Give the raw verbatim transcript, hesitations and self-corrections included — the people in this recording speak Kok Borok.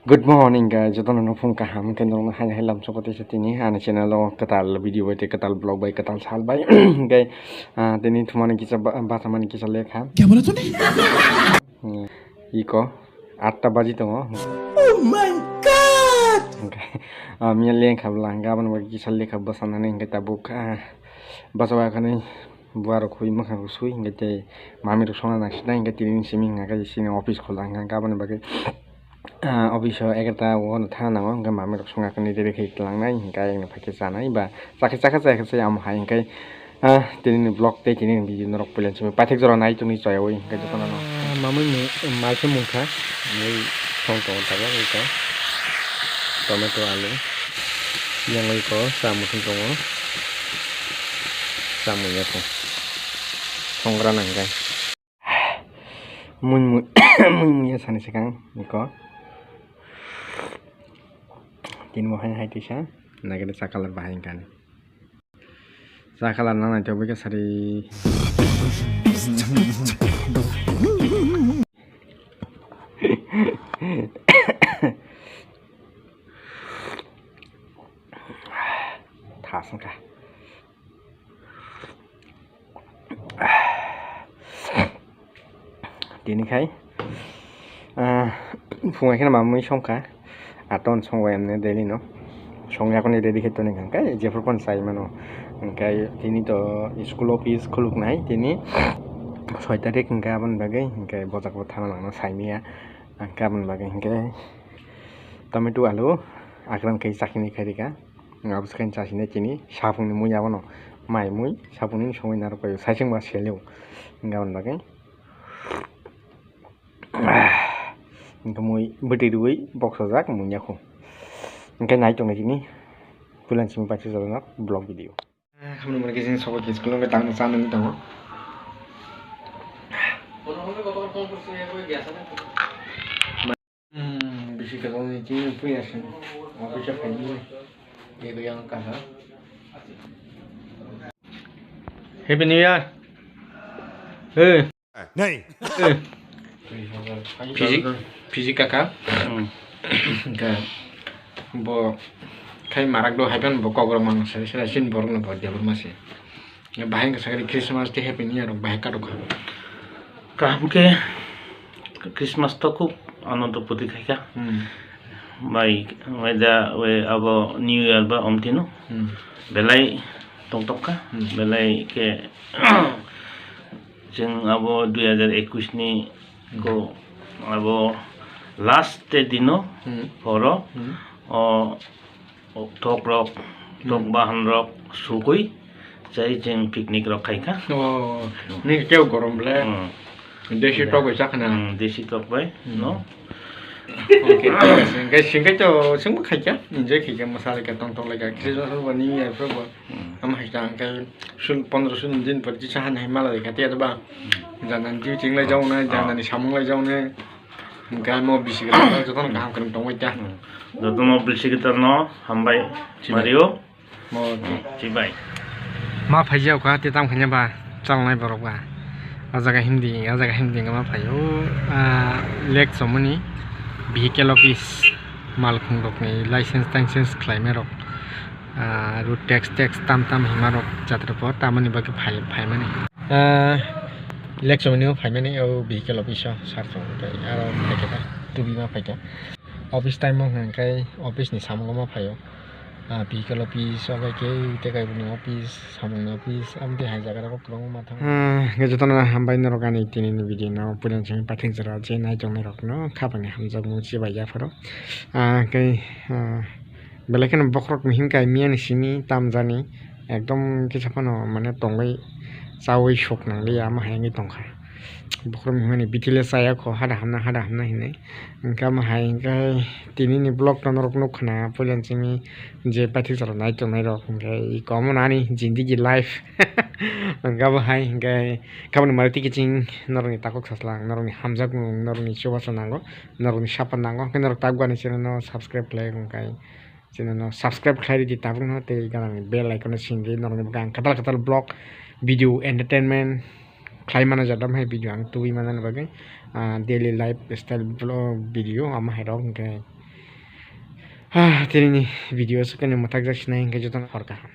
Good morning, guys. Jotono no phung kaham, hwnkhe norokno hai hai lamsoko teisa tini ani channel o kwtal video bai tei kwtal vlog bai kwtal sal bai. Hwnkhe, ah, tini thumani kisa ba-, bachamani kisa lekha. Kya bola tune? Hmm, iko atta baji tongo. Oh my God! Hwnkhe, ah, miya lengkha bwla, hwnkhe aboni bagwi kisa lekha bwsanani, hwnkhe tabuk, ah, bachabai khani buarok hui mwkhang rok sui, hwnkhe tei mamirok songna nangsinai, hwnkhe tini simi hwnkha khe chini office khola, hwnkhe aboni bagwi ah, office o egarta o no thangna nango, hwnkhe mamirok songna khe ready khe tlangnai, hwnkhe ayang no phaikhe chanai ba chakhe chakhe chakhe se amo hai hwnkhe, ah, tini ni vlog tei tini ni video norok puila simi paithak jora nai tongni choyawi hwnkhe jotono no. Ah, mamui mu-, mal se mungkha, mui song tongo tabuk iko tomato alu, yang iko cha muthung tongo, cha mui ya thung songra nang khe. Mui mui mui mui ya sani swkang iko. Tini bo hai hai tisa nagede cha colour bahai wngkha ni. Cha colour nang naithok bai khe sari. Thas wngkha. Tini khai, ah, phungai kheno mamui songkha, aton songbai emne daily no. Songya khoni ready khai toni kha, kai jephru phano chai mano. Hwnkhe tini to school office khuluknai, tini soi tarik hwnkhe aboni bagwi, hwnkhe bojak bo thana langno saimanya. Hwnkhe aboni bagwi hwnkhe tomato alu akran khai chakni khai rikha. Abo swkang chasine chini sapungni mui abono mai mui sapungni songwi narwk paio, saichung ba seleo. Hwnkhe aboni bagwi hwnkhe mui bwtwi rwui boksajak mui yakho. Hwnkhe nai tongna chini puilan simi paisa jorok vlog video. Hamno mani khe chini sokol khe school hwnkhe tangno chanani tongo. Hmm, bisi kwchangni chini puya se office o phaidi. Ego yang kasa. Happy New Year. Hey. Nei. Hey. Physics, physics kaka. Hmm. Ka. Bo khai marak do haiban bo kok rok mang sari sari sin borok no bo debor masi. Bahai wngkha sakhe Christmas tei Happy New Year rok bahai katok kha. Kaham khe Christmas to khub anando poti khai kha. Hmm. Bai, bai da, we abo New Year ba omtino. Hmm. Belai tongtok kha. Hmm. Belai khe chwng abo dui hazar ekwis ni ko abo last te dino Hmm. horo Hmm. o O, tok rok, tok Hmm. bahan rok sugui chai chwng picnic rok khai kha. Oh, ni keu gorom ble. Hmm. Desi tok bai chakhna. Hmm, desi tok bai, Hmm. no? Okay, thik ase. Hingke, hingke to chwngbo khai kha, enjoy khai kha, mwsa lai kha, tong tong lai kha. Christmas bo, New Year bo. Hmm. Ama hai ta hingke sul, pondro sul din por chi chaha nai mala lai kha, tiya ba. Hmm. Jana ni duty lai jauna, jana ni samung lai jauna. Hingke mo bisi khe jotono kaham kwrwng tongbai ta. Hmm. Jotono bisi khe no hambai Chibai. Mario. Mo Hmm, chibai. Ma phaijak kha, te tam khanya ba, chalnai borok ba. O jaga Hindi, o jaga Hindi ma phai. O, ah, lake chomoni vehicle office, malkhung rokni license taicense khlaimai rok. Ah, road tax, tax tam tam hima rok jatra po, tamoni bagwi phai, phaimani. Ah, lake chomoni o phaimani, o vehicle office o sar chong tei aro phaikha, tubima phaikha. Office time o hwnkhe office ni samungo ma phaio. Ah, vehicle office, obo khe tei kaiboni office, samungni office, amtwi hai jaga rogo kwbangma ma thango. Ah, hwnkhe jotono hambai norok ani tini ni video no puila chini paithak jora je nai tongnai rok no khapang ni hamjakmung chibai yapharo. Ah, hwnkhe, ah, belai kheno bokhorok ni himkha miya ni simi tamjani ekdom kisa phano mane tongwi chawi sok nang liya ama hai wngwi tongkha. Bokhorok ni himani bithi le chaya kho hada hamna hada hamna hinwi. Hingke omo hai hingke tini ni vlog no norok nukha na puila chini je paithak jora nai tongnai rok hingke iko omo nani jindigi life hingke omo hai hingke kaboni mari twi kiching norok ni takhuk sajla ang norok ni hamjakmung norok ni chubachu nango norok ni support nango hingke norok tabuk ani channel no subscribe khlai rwkha hingke channel no subscribe khlai rwdi tabuk no tei gana ni bell icon no sindi norok ni bwkha ang kwtal kwtal vlog video entertainment khlai mano jadam hai video ang tubui mano bagwi, ah, daily life style vlog video ama hai rok hingke Ha, tini ni video se kene mwthakjak sinai hwnkhe jotono hor kaham.